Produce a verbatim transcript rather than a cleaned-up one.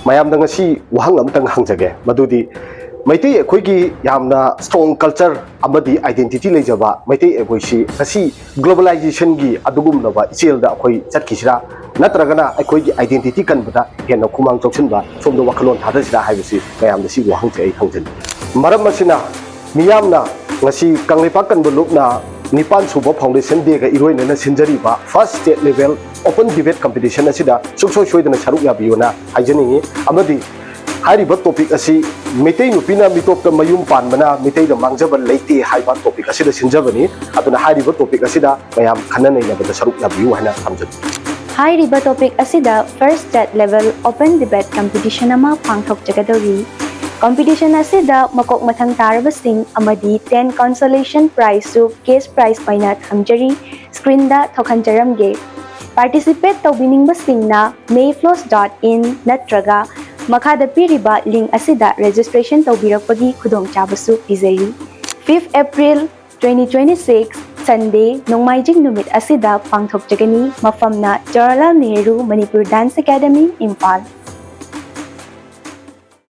ꯃꯌꯥꯝꯗ ꯉꯁꯤ ꯋꯥꯍꯪ ꯑꯃꯇꯪ ꯍꯪꯖꯒꯦ, ꯃꯗꯨꯗꯤ ꯃꯩꯇꯩ ꯑꯩꯈꯣꯏꯒꯤ ꯌꯥꯝꯅ strong culture ꯑꯃꯗꯤ identity ꯂꯩꯖꯕ ꯃꯩꯇꯩ ꯑꯩꯈꯣꯏꯁꯤ ꯉꯁꯤ globalizationꯒꯤ ꯑꯗꯨꯒꯨꯝꯂꯕ ꯏꯆꯦꯜꯗ ꯑꯩꯈꯣꯏ ꯆꯠꯈꯤꯁꯤꯔꯥ, ꯅꯠꯇ꯭ꯔꯒꯅ ꯑꯩꯈꯣꯏꯒꯤ identity ꯀꯟꯕꯗ ꯍꯦꯟꯅ ꯈꯨꯃꯥꯡ ꯆꯥꯎꯁꯤꯟꯕ, ꯁꯣꯝꯗ ꯋꯥꯈꯜꯂꯣꯟ ꯊꯥꯗꯁꯤꯔꯥ ꯍꯥꯏꯕꯁꯤ ꯃꯌꯥꯝꯗ ꯁꯤꯒꯤ ꯋꯥꯍꯪꯁꯦ ꯑꯩ ꯍꯪꯖꯅꯤꯡꯉꯤ꯫ ꯃꯔꯝ ꯑꯁꯤꯅ ꯃꯤꯌꯥꯝꯅ ꯉꯁꯤ ꯀꯪꯂꯩꯄꯥꯛ ꯀꯟꯕ ꯂꯨꯞꯅ ꯅꯤꯄꯥꯟ ꯁꯨꯕ Foundation Dayꯒ ꯏꯔꯣꯏꯅꯅ ꯁꯤꯟꯖꯔꯤꯕ First State Level Open Debate Competition ꯑꯁꯤꯗ ꯁꯨꯡꯁꯣꯏ ꯁꯣꯏꯗꯅ ꯁꯔꯨꯛ ꯌꯥꯕꯤꯌꯨꯅ ꯍꯥꯏꯖꯅꯤꯡꯉꯤ꯫ ꯑꯃꯗꯤ ꯍꯥꯏꯔꯤꯕ topic ꯑꯁꯤ "ꯃꯩꯇꯩ ꯅꯨꯄꯤꯅ ꯃꯤꯇꯣꯞꯇ ꯃꯌꯨꯝ ꯄꯥꯟꯕꯅ ꯃꯤꯇꯩꯗ ꯃꯥꯡꯖꯕ ꯂꯩꯇꯦ" ꯍꯥꯏꯕ topic ꯑꯁꯤꯗ ꯁꯤꯟꯖꯕꯅꯤ꯫ ꯑꯗꯨꯅ ꯍꯥꯏꯔꯤꯕ topic ꯑꯁꯤꯗ ꯃꯌꯥꯝ ꯈꯟꯅ ꯅꯩꯅꯕꯗ ꯁꯔꯨꯛ ꯌꯥꯕꯤꯌꯨ ꯍꯥꯏꯅ ꯊꯝꯖꯒꯦ꯫ ꯍꯥꯏꯔꯤꯕ topic ꯑꯁꯤꯗ First State Level Open Debate Competition ꯑꯃ ꯄꯥꯡꯊꯣꯛꯆꯒꯗꯧꯔꯤ꯫ Competition ꯑꯁꯤꯗ ꯃꯀꯣꯛ ꯃꯊꯪ ꯇꯥꯔꯕꯁꯤꯡ ꯑꯃꯗꯤ ten consolation prizeꯁꯨ cash prize ꯑꯣꯏꯅ ꯊꯝꯖꯔꯤ꯫ Screenꯗ ꯊꯣꯛꯍꯟꯖꯔꯝꯒꯦ꯫ Participate ꯇꯧꯕꯤꯅꯤꯡꯕꯁꯤꯡꯅ mayflows dot in ꯅꯠꯇ꯭ꯔꯒ ꯃꯈꯥꯗ ꯄꯤꯔꯤꯕ link ꯑꯁꯤꯗ registration ꯇꯧꯕꯤꯔꯛꯄꯒꯤ ꯈꯨꯗꯣꯡꯆꯥꯕꯁꯨ ꯄꯤꯖꯔꯤ꯫ Fifth April twenty twenty six, Sunday, ꯅꯣꯡꯃꯥꯏꯖꯤꯡ ꯅꯨꯃꯤꯠ ꯑꯁꯤꯗ ꯄꯥꯡꯊꯣꯛꯆꯒꯅꯤ꯫ ꯃꯐꯝꯅ Jawaharlal Nehru Manipur Dance Academy, Imphal.